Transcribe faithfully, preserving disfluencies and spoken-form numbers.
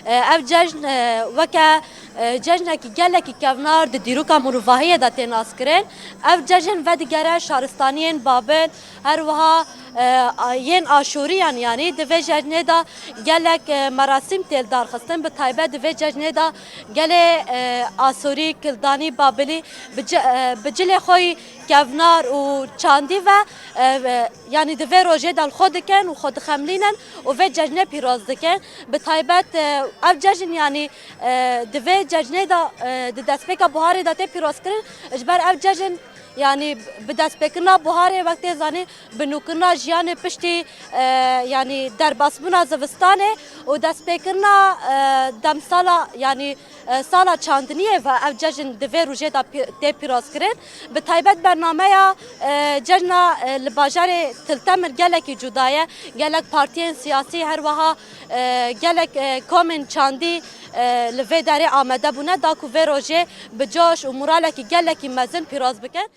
Ev cejn, e, weke, e, cejnekî gelekî kevnar di dîroka mirovahiyê de tê naskirin. Ev cejn vedigere şaristaniyên Babil, her wiha, e, a-, yên Aşûriyan, yanî di vê cejnê de gelek, e, merasîm tê lidarxistin. Bi taybet di vê cejnê de gelê, e, Asorî, Kildanî, Babilî bi ci-, e, bi cilê xwe yî kevnar û çandî ve, e, e, yanî di vê rojê de li xwe dikin û xwe dixemlînin û vê cejnê pîroz dikin. Bi taybet, e, ev cejn, yanî, e, di vê cejnê de, e, di destpêka buharê de tê pîrozkirin. Ji ber ev cejn, yanî bi destpêkirina buharê, wek tê zanîn, bi nûkirina jiyanê piştî, e, yanî derbasbûna zivistanê û destpêkirina, e, demsala, yanî, e, sala çandiniyê ve ev cejn di vê rojê de pî-, tê pîrozkirin. Bi taybet bernameya, e, cejna, e, li bajarê Til Temir gelekî cuda ye. Gelek partiyên siyasî, her wiha, e, gelek, e, komên çandî, e, li vê derê amade bûne, da ku vê rojê bi coş û moralekî gelekî mezin pîroz bikin.